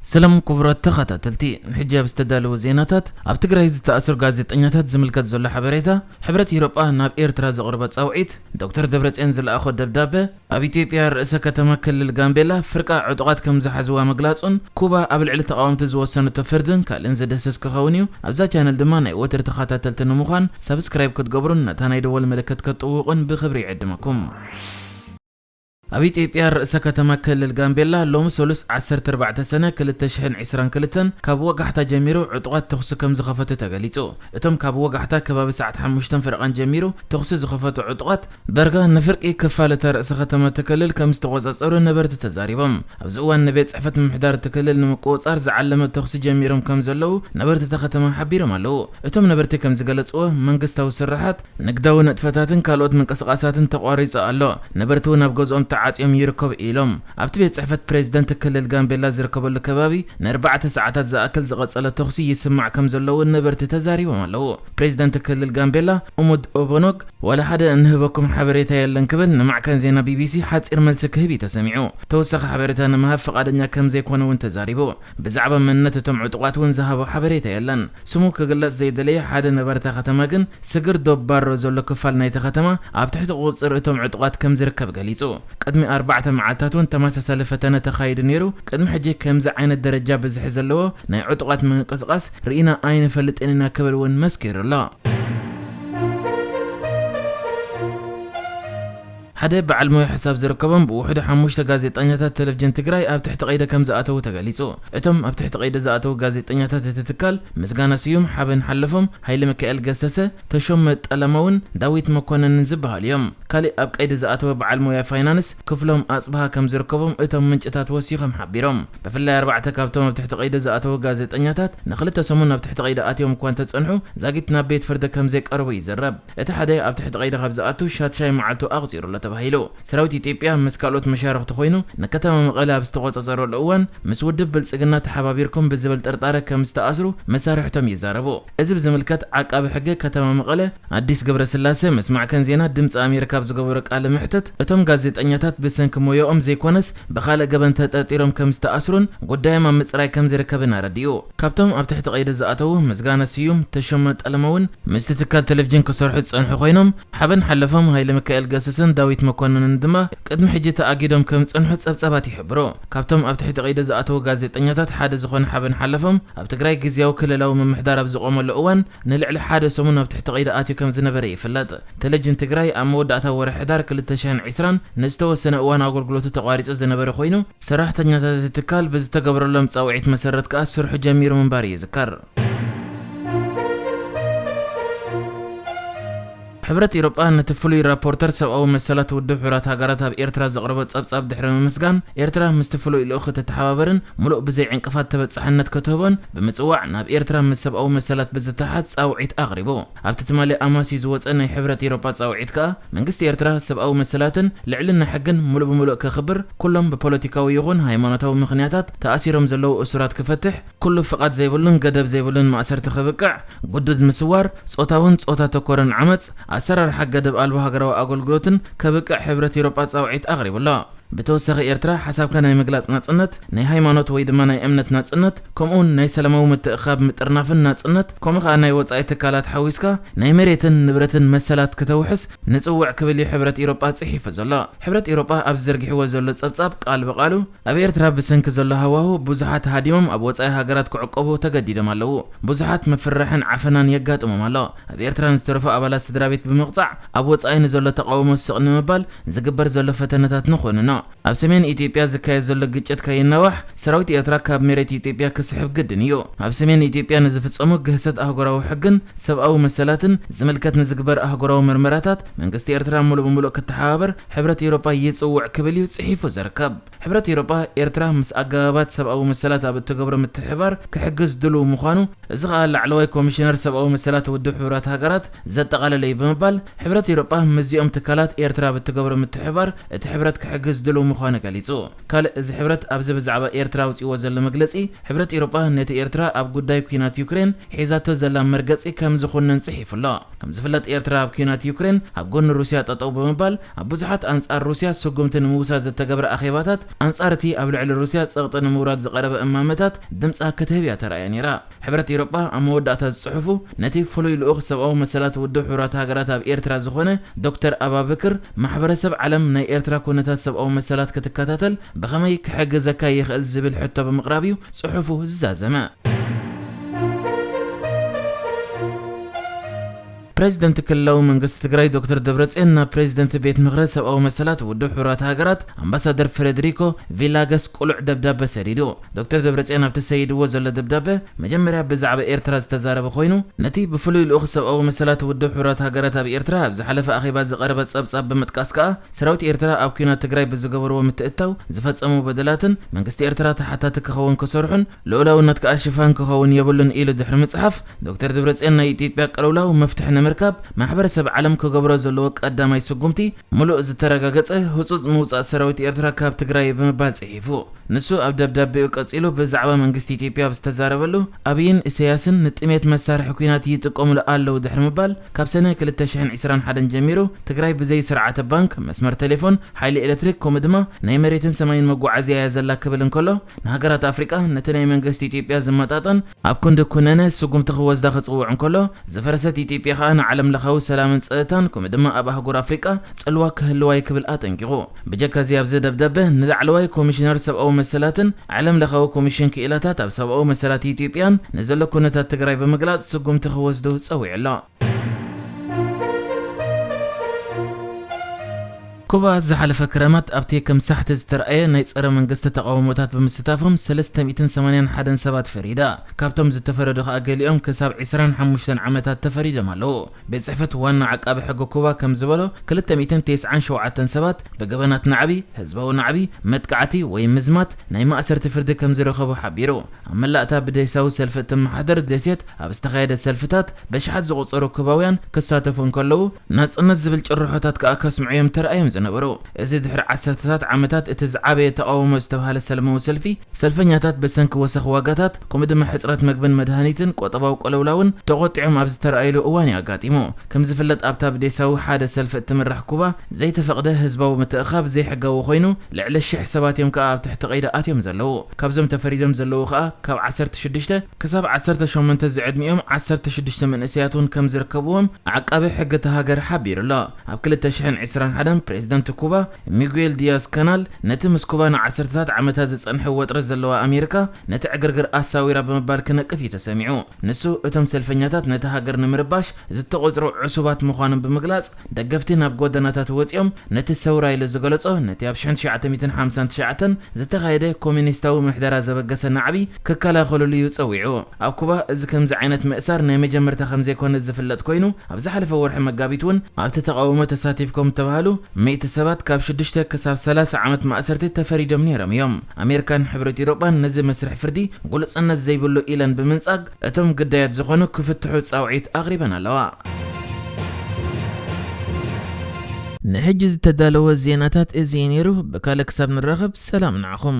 ሰላም ክቡራት ተኸታተልቲ፣ ሕጂ ኣብ ዝተዳለወ ዜናታት፣ ኣብ ትግራይ ዝተኣስሩ ጋዜጠኛታት ዝምልከት ዘሎ ሓበሬታ፣ ሕብረት ኢሮጳ ናብ ኤርትራ ዘቕረቦ ጻውዒት፣ ዶክተር ደብረጽዮን ዝለኣኾ ደብዳበ፣ ኣብ ኢትዮጵያ ርእሰ ከተማ ክልል ጋምቤላ ፍርቃ ዕጡቓት ከም ዝሓዝዋ ምግላጹን፣ ኩባ ኣብ ልዕሊ ተቓወምቲ ዝወሰነቶ ፍርድን ካልእን ዝድህስስ ክኸውን እዩ። ኣብዛ ቻነል ድማ ናይ ወትሪ ተኸታተልቲ ንምዃን ሳብስክራይብ ክትገብሩን ነታ ናይ ደወል ምልክት ክትጥውቑን ብኽብሪ ይዕድመኩም። ኣብ ኢትዮጵያ ርእሰ ከተማ ክልል ጋምቤላ ሎሚ ሰሉስ ዓሰርተ ኣርባዕተ ሰነ ክልተ ሽሕን ዕስራን ክልተን ካብ ወጋሕታ ጀሚሩ ዕጡቓት ተኹሲ ከም ዝኸፈቱ ተገሊጹ። እቶም ካብ ወጋሕታ ከባቢ ሰዓት ሓሙሽተ ፈረቓን ጀሚሩ ተኹሲ ዝኸፈቱ ዕጡቓት፣ ዳርጋ ንፍርቂ ክፋል እታ ርእሰ ከተማ እቲ ክልል ከም ዝተቖጻጸሩ ነበርቲ ተዛሪቦም። ኣብዚ እዋን ንቤት ጽሕፈት ምምሕዳር እቲ ክልል ንምቁጽጻር ዝዓለመ ተኹሲ ጀሚሮም ከም ዘለዉ ነበርቲ እታ ከተማ ሓቢሮም ኣለዉ። እቶም ነበርቲ ከም ዝገለጽዎ፣ መንግስታዊ ስራሓት፣ ንግዳዊ ንጥፈታትን ካልኦት ምንቅስቓሳትን ተቋሪጹ ኣሎ። ነበርቲ እውን ኣብ ገዝኦም ተዓጽዮም ይርከቡ ኢሎም። ኣብቲ ቤት ጽሕፈት ፕሬዚደንት ክልል ጋምቤላ ዝርከበሉ ከባቢ ንኣርባዕተ ሰዓታት ዝኣክል ዝቐጸለ ተኹሲ ይስማዕ ከም ዘለዉ ነበርቲ ተዛሪቦም ኣለዉ። ፕሬዚደንት ክልል ጋምቤላ ኡሙድ ኦቦኖግ፣ "ዋላ ሓደ እንህበኩም ሓበሬታ የለን" ክብል ንማዕከን ዜና ቢቢሲ ሓጺር መልሲ ክህብ እዩ ተሰሚዑ። ተወሳኺ ሓበሬታ ንምሃብ ፍቓደኛ ከም ዘይኮነ እውን ተዛሪቡ። ብዛዕባ መንነት እቶም ዕጡቓት እውን ዝሃቦ ሓበሬታ የለን። ስሙ ክግለጽ ዘይደለየ ሓደ ነባሪ እታ ከተማ ግን፣ ስግር ዶብ ባሮ ዘሎ ክፋል ናይታ ከተማ ኣብ ትሕቲ ቁጽጽር እቶም ዕጡቓት ከም ዝርከብ ገሊጹ። ቅድሚ ኣርባዕተ መዓልታት እውን ተመሳሳሊ ፈተነ ተኻይዱ ነይሩ። ቅድሚ ሕጂ ከምዚ ዓይነት ደረጃ ብዝሒ ዘለዎ ናይ ዕጡቓት ምንቅስቓስ ርኢና ኣይንፈልጥን ኢና ክብል እውን መስኪሩ ኣሎ። ሓደ በዓል ሞያ ሕሳብ ዝርከቦም ብውሕዱ ሓሙሽተ ጋዜጠኛታት ቴሌቪዥን ትግራይ ኣብ ትሕቲ ቀይዲ ከም ዝኣተዉ ተገሊጹ። እቶም ኣብ ትሕቲ ቀይዲ ዝኣተዉ ጋዜጠኛታት እቲ ትካል፣ ምስጋና ስዩም፣ ሓበን ሓለፎም፣ ሃይለሚካኤል ገሰሰ፣ ተሾመ ጠለመውን ዳዊት መኮነንን ዝበሃሉ እዮም። ካሊእ ኣብ ቀይዲ ዝኣተወ በዓል ሞያ ፋይናንስ ክፍሎም ኣጽብሃ ከም ዝርከቦም እቶም ምንጭታት ወሲኾም ሓቢሮም። ብፍላይ ኣርባዕተ ካብቶም ኣብ ትሕቲ ቀይዲ ዝኣተዉ ጋዜጠኛታት ንኽልተ ሰሙን ኣብ ትሕቲ ቀይዲ ኣትዮም እኳ እንተጸንሑ፣ ዛጊት ናብ ቤት ፍርዲ ከም ዘይቀረቡ ይዝረብ። እቲ ሓደ ኣብ ትሕቲ ቀይዲ ካብ ዝኣቱ ሻድሻይ መዓልቱ ኣቑጺሩ ኣሎ ተባሂሉ። ሰራዊት ኢትዮጵያ ምስ ካልኦት መሻርኽቲ ኮይኑ ንከተማ መቐለ ኣብ ዝተቖጻጸረሉ እዋን፣ ምስ ውድብ ብልጽግና ተሓባቢርኩም ብዝብል ጥርጣረ ከም ዝተኣስሩ መሳርሕቶም ይዛረቡ። እዚ ብዝምልከት ዓቃቢ ሕጊ ከተማ መቐለ ኣዲስ ገብረስላሴ ምስ ማዕከን ዜና ድምፂ ኣሜሪካ ኣብ ዝገበሮ ቃለ መሕትት፣ እቶም ጋዜጠኛታት ብሰንኪ ሞያኦም ዘይኮነስ ብኻልእ ገበን ተጠርጢሮም ከም ዝተኣስሩን ጉዳዮም ኣብ ምፅራይ ከም ዝርከብን ኣረዲኡ። ካብቶም ኣብ ትሕቲ ቀይዲ ዝኣተዉ ምስጋና ስዩም፣ ተሾመ ጠለመ እውን ምስቲ ትካል ቴሌቪዥን ክሰርሑ ዝጸንሑ ኮይኖም፣ ሓበን ሓለፎም፣ ሃይለ ሚካኤል ገሰሰን ዳዊት መኮንንን ድማ ቅድሚ ሕጂ ተኣጊዶም ከም ዝጸንሑ ጸብጻባት ይሕብሩ። ካብቶም ኣብ ትሕቲ ቀይዲ ዝኣተዉ ጋዜጠኛታት ሓደ ዝኾነ ሓበን ሓለፎም፣ ኣብ ትግራይ ግዝያዊ ክልላዊ ምምሕዳር ኣብ ዝቖመሉ እዋን ንልዕሊ ሓደ ሰሙን ኣብ ትሕቲ ቀይዲ ኣትዩ ከም ዝነበረ ይፍለጥ። ቴሌቪዥን ትግራይ ኣብ መወዳእታ ወርሒ ሕዳር ክልተ ሽሕን ዕስራን ንዝተወሰነ እዋን ኣገልግሎቱ ተቋሪጹ ዝነበረ ኮይኑ፣ ሰራሕተኛታት እቲ ትካል ብዝተገበረሎም ጻውዒት መሰረት ከኣ ስርሑ ጀሚሩ ምንባሩ ይዝከር። ሕብረት ኤውሮጳ ነቲ ፍሉይ ራፖርተር ሰብኣዊ መሰላት ውድብ ሕቡራት ሃገራት ኣብ ኤርትራ ዘቕረቦ ጸብጻብ ድሕሪ ምምስጋን፣ ኤርትራ ምስቲ ፍሉይ ልኡኽ ክትተሓባበርን ምሉእ ብዘይ ዕንቅፋት ተበጻሕነት ክትህቦን ብምጽዋዕ፣ ናብ ኤርትራ ምስ ሰብኣዊ መሰላት ብዝተሓዝ ጻውዒት ኣቕሪቡ። ኣብቲ ትማሊ ኣማስዩ ዝወጸ ናይ ሕብረት ኤውሮጳ ጻውዒት ከኣ፣ መንግስቲ ኤርትራ ሰብኣዊ መሰላትን ልዕልና ሕግን ምሉእ ብምሉእ ከኽብር፣ ኩሎም ብፖለቲካዊ ይኹን ሃይማኖታዊ ምኽንያታት ተኣሲሮም ዘለዉ እሱራት ክፈትሕ፣ ኩሉ ፍቓድ ዘይብሉን ገደብ ዘይብሉን ማእሰርቲ ከብቅዕ፣ ግዱድ ምስዋር፣ ጾታውን ጾታ ተኮርን ዓመጽ፣ ኣሰራርሓ ገደብ ኣልቦ ሃገራዊ ኣገልግሎትን ከብቅዕ ሕብረት ኤውሮጳ ጻውዒት ኣቕሪቡ ኣሎ። ብተወሳኺ ኤርትራ ሓሳብካ ናይ ምግላጽ ናጽነት፣ ናይ ሃይማኖት ወይ ድማ ናይ እምነት ናጽነት፣ ከምኡውን ናይ ሰላማዊ ምትእኽኻብ ምጥርናፍን ናጽነት፣ ከምኡ ከኣ ናይ ወጻኢ ትካላት ሓዊስካ ናይ መሬትን ንብረትን መሰላት ክተውሕስ ንጽውዕ ክብል እዩ ሕብረት ኤውሮጳ ጽሒፉ ዘሎ። ሕብረት ኤውሮጳ ኣብ ዘርጊሕዎ ዘሎ ጸብጻብ ቃል ብቓሉ፣ ኣብ ኤርትራ ብሰንኪ ዘሎ ሃዋሁ ብዙሓት ሃዲሞም ኣብ ወጻኢ ሃገራት ክዕቆቡ ተገዲዶም ኣለዉ። ብዙሓት ምፍርራሕን ዓፈናን የጋጥሞም ኣሎ። ኣብ ኤርትራ ንዝተረፉ ኣባላት ስድራ ቤት ብምቕጻዕ፣ ኣብ ወጻኢ ንዘሎ ተቓውሞ ስቕ ንምባል ዝግበር ዘሎ ፈተነታት ንኾንኖ። ኣብ ሰሜን ኢትዮጵያ ዝካየድ ዘሎ ግጭት ከይናዋሕ፣ ሰራዊት ኤርትራ ካብ መሬት ኢትዮጵያ ክስሕብ ግድን እዩ። ኣብ ሰሜን ኢትዮጵያ ንዝፍጸሙ ግህሰት ኣህጉራዊ ሕግን ሰብኣዊ መሰላትን ዝምልከት ንዝግበር ኣህጉራዊ መርመራታት፣ መንግስቲ ኤርትራ ምሉእ ብምሉእ ክተሓባበር ሕብረት ኤውሮጳ ይጽውዕ ክብል እዩ ጽሒፉ ዝርከብ። ሕብረት ኤውሮጳ፣ ኤርትራ ምስ ኣገባባት ሰብኣዊ መሰላት ኣብ እትገብሮ ምትሕብባር ክሕግዝ ድሉው ምዃኑ፣ እዚ ኸኣ ላዕለዋይ ኮሚሽነር ሰብኣዊ መሰላት ውድብ ሕቡራት ሃገራት ዘጠቓለለ እዩ ብምባል፣ ሕብረት ኤውሮጳ ምስዚኦም ትካላት ኤርትራ ኣብ እትገብሮ ምትሕብባር እቲ ሕብረት ክሕግዝ ክቕጽሉ ምዃኑ ገሊጹ። ካልእ እዚ ሕብረት ኣብዚ ብዛዕባ ኤርትራ ኣውጺእዎ ዘሎ መግለጺ፣ ሕብረት ኤውሮጳ ነቲ ኤርትራ ኣብ ጉዳይ ኲናት ዩክሬን ሒዛቶ ዘላ መርገጺ ከም ዝኹንን ጽሒፉ ኣሎ። ከም ዝፍለጥ ኤርትራ ኣብ ኲናት ዩክሬን ኣብ ጎኒ ሩስያ ጠጠው ብምባል ኣብ ብዙሓት ኣንጻር ሩስያ ስጉምቲ ንምውሳድ ዝተገብረ ኣኼባታት ኣንጻር እቲ ኣብ ልዕሊ ሩስያ ጸቕጢ ንምውራድ ዝቐረበ እማመታት ድምጻ ክትህብ እያ ተራእያ ነይራ። ሕብረት ኤውሮጳ ኣብ መወዳእታ ዝጽሑፉ ነቲ ፍሉይ ልኡኽ ሰብኣዊ መሰላት ውድብ ሕቡራት ሃገራት ኣብ ኤርትራ ዝኾነ ዶክተር ኣባብክር ማሕበረሰብ ዓለም ናይ ኤርትራ ኩነታት ሰብኣዊ መሰላት ክትከታተል ብኸመይ ክሕግዘካ ይኽእል ዝብል ሕቶ ብምቕራብ እዩ ጽሑፉ ዝዛዘመ። ፕሬዚደንት ክልላዊ መንግስቲ ትግራይ ዶክተር ደብረጽዮን ናብ ፕሬዚደንት ቤት ምኽሪ ሰብኣዊ መሰላት ውድብ ሕቡራት ሃገራት ኣምባሳደር ፍሬድሪኮ ቪላገስ ቅሉዕ ደብዳበ ሰዲዱ። ዶክተር ደብረጽዮን ኣብቲ ሰይድዎ ዘሎ ደብዳበ መጀመርያ ብዛዕባ ኤርትራ ዝተዛረበ ኮይኑ፣ ነቲ ብፍሉይ ልኡኽ ሰብኣዊ መሰላት ውድብ ሕቡራት ሃገራት ኣብ ኤርትራ ኣብ ዝሓለፈ ኣኼባ ዝቐረበ ጸብጻብ ብምጥቃስ ከኣ ሰራዊት ኤርትራ ኣብ ኲናት ትግራይ ብዝገበርዎ ምትእትታው ዝፈጸሙ በደላትን መንግስቲ ኤርትራ ተሓታቲ ክኸውን ክሰርሑን ልኡላውነት ከኣ ሽፋን ክኸውን የብሉን ኢሉ ድሕሪ ምጽሓፍ፣ ዶክተር ደብረጽዮን ናይ ኢትዮጵያ ቅልውላው መፍትሒ ንምርካብ ማሕበረሰብ ዓለም ክገብሮ ዘለዎ ቀዳማይ ስጉምቲ ምሉእ ዝተረጋገጸ ህጹጽ ምውጻእ ሰራዊት ኤርትራ ካብ ትግራይ ብምባል ጽሒፉ። ንሱ ኣብ ደብዳቤኡ ቀጺሉ ብዛዕባ መንግስቲ ኢትዮጵያ ኣብ ዝተዛረበሉ፣ ኣብይን ኢሳያስን ንጥሜት መሳርሒ ኲናት ይጥቀሙሉ ኣለዉ ድሕሪ ምባል፣ ካብ ሰነ ክልተ ሽሕን ዕስራን ሓደን ጀሚሩ ትግራይ ብዘይ ስርዓተ ባንክ፣ መስመር ቴሌፎን፣ ሓይሊ ኤሌክትሪክ ከምኡ ድማ ናይ መሬትን ሰማይን መጓዓዝያ እያ ዘላ ክብል እንከሎ፣ ንሃገራት ኣፍሪቃ ነቲ ናይ መንግስቲ ኢትዮጵያ ዝመጣጠን ኣብ ክንዲ ኩነነ ስጉምቲ ክወስዳ ክጽውዕ እንከሎ፣ ዝፈረሰት ኢትዮጵያ ከኣ ንዓለም ለኻዊ ሰላምን ጸጥታን ከምኡ ድማ ኣብ ኣህጉር ኣፍሪቃ ጽልዋ ክህልዋ እዩ ክብል ኣጠንቂቑ። ብጀካ እዚ ኣብዚ ደብዳበ ንላዕለዋይ ኮሚሽነር ሰብኣዊ መሰላትን ዓለም ለኻዊ ኮሚሽን ክኢላታት ኣብ ሰብኣዊ መሰላት ኢትዮጵያን ንዘሎ ኩነታት ትግራይ ብምግላጽ ስጉምቲ ክወስዱ ጸዊዑ ኣሎ። ኩባ ዝሓለፈ ክረማት ኣብቲ ከም ሳሕቲ ዝተረኣየ ናይ ጸረ መንግስቲ ተቓውሞታት ብምስታፎም ሰለስተ ሚእትን ሰማንያን ሓደን ሰባት ፈሪዳ። ካብቶም ዝተፈረዱ ከኣ ገሊኦም ክሳብ ዕስራን ሓሙሽተን ዓመታት ተፈሪዶም ኣለዉ። ቤት ጽሕፈት ዋና ዓቃቢ ሕጊ ኩባ ከም ዝበሎ ክልተ ሚእትን ተስዓን ሸውዓተን ሰባት ብገበናት ናዕቢ፣ ህዝባዊ ናዕቢ፣ መጥቃዕቲ ወይ ምዝማት ናይ ማእሰርቲ ፍርዲ ከም ዝረኸቡ ሓቢሩ። ኣብ መላእታ ብደሳዊ ሰልፊ እትመሓደር ደሴት ኣብ ዝተኻየደ ሰልፍታት በሽሓት ዝቑጸሩ ኩባውያን ክሳተፉ እንከለዉ፣ ናጽነት ዝብል ጭርሖታት ከኣ ከስምዑ እዮም ተራእዮም ዝነበሩ። እዚ ድሕሪ ዓሰርተታት ዓመታት እቲ ዝዓበየ ተቓውሞ ዝተባህለ ሰላማዊ ሰልፊ፣ ሰልፈኛታት ብሰንኪ ወሰኽ ዋጋታት፣ ከምኡ ድማ ሕጽረት መግብን መድሃኒትን ቆጠባዊ ቅልውላውን ተቖጢዖም ኣብ ዝተራእዩሉ እዋን እዩ ኣጋጢሙ። ከም ዝፍለጥ ኣብታ ብደሳዊ ሓደ ሰልፊ እትምራሕ ኩባ ዘይተፈቕደ ህዝባዊ ምትእኻብ ዘይሕጋዊ ኮይኑ፣ ልዕሊ ሽሕ ሰባት እዮም ከኣ ኣብ ትሕቲ ቀይዲ ኣትዮም ዘለዉ። ካብዞም ተፈሪዶም ዘለዉ ከኣ ካብ ዓሰርተ ሽዱሽተ ክሳብ ዓሰርተ ሸሞንተ ዝዕድሚኦም ዓሰርተ ሽዱሽተ መንእሰያት እውን ከም ዝርከብዎም ዓቃቢ ሕጊ እታ ሃገር ሓቢሩ ኣሎ። ኣብ ክልተ ሽሕን ዕስራን ሓደን ፕሬዚደንት ኩባ ሚጉኤል ዲያዝ ካናል ነቲ ምስ ኩባ ንዓሰርተታት ዓመታት ዝጸንሐ ወጥሪ ዘለዋ ኣሜሪካ ነቲ ዕግርግር ኣሳዊራ ብምባል ክነቅፍ እዩ ተሰሚዑ። ንሱ እቶም ሰልፈኛታት ነቲ ሃገር ንምርባሽ ዝተቖጽሩ ዕሱባት ምዃኖም ብምግላጽ፣ ደገፍቲ ናብ ጎደናታት ወጺኦም ነቲ ሰውራ ኢሉ ዝገለጾ ነቲ ኣብ ሽሕን ትሽዓተ ሚእትን ሓምሳን ትሽዓተን ዝተኻየደ ኮሚኒስታዊ ምሕደራ ዘበገሰ ናዕቢ ክከላኸሉሉ እዩ ጸዊዑ። ኣብ ኩባ እዚ ከምዚ ዓይነት ምእሳር ናይ መጀመርታ ከም ዘይኮነ ዝፍለጥ ኮይኑ፣ ኣብ ዝሓለፈ ወርሒ መጋቢት እውን ኣብቲ ተቓውሞ ተሳቲፍኩም እተባህሉ ሚእቲ ሰባት ካብ ሽዱሽተ ክሳብ ሰላሳ ዓመት ማእሰርቲ ተፈሪዶም ነይሮም እዮም። ኣሜሪካን ሕብረት ኤውሮጳን ነዚ መስርሕ ፍርዲ ግሉጽነት ዘይብሉ ኢለን ብምንጻግ፣ እቶም ግዳያት ዝኾኑ ክፍትሑ ጻውዒት ኣቕሪበን ኣለዋ። ንሕጂ ዝተዳለወ ዜናታት እዚ እዩ ነይሩ። ብካልእ ክሳብ ንራኸብ ሰላም ንዓኹም።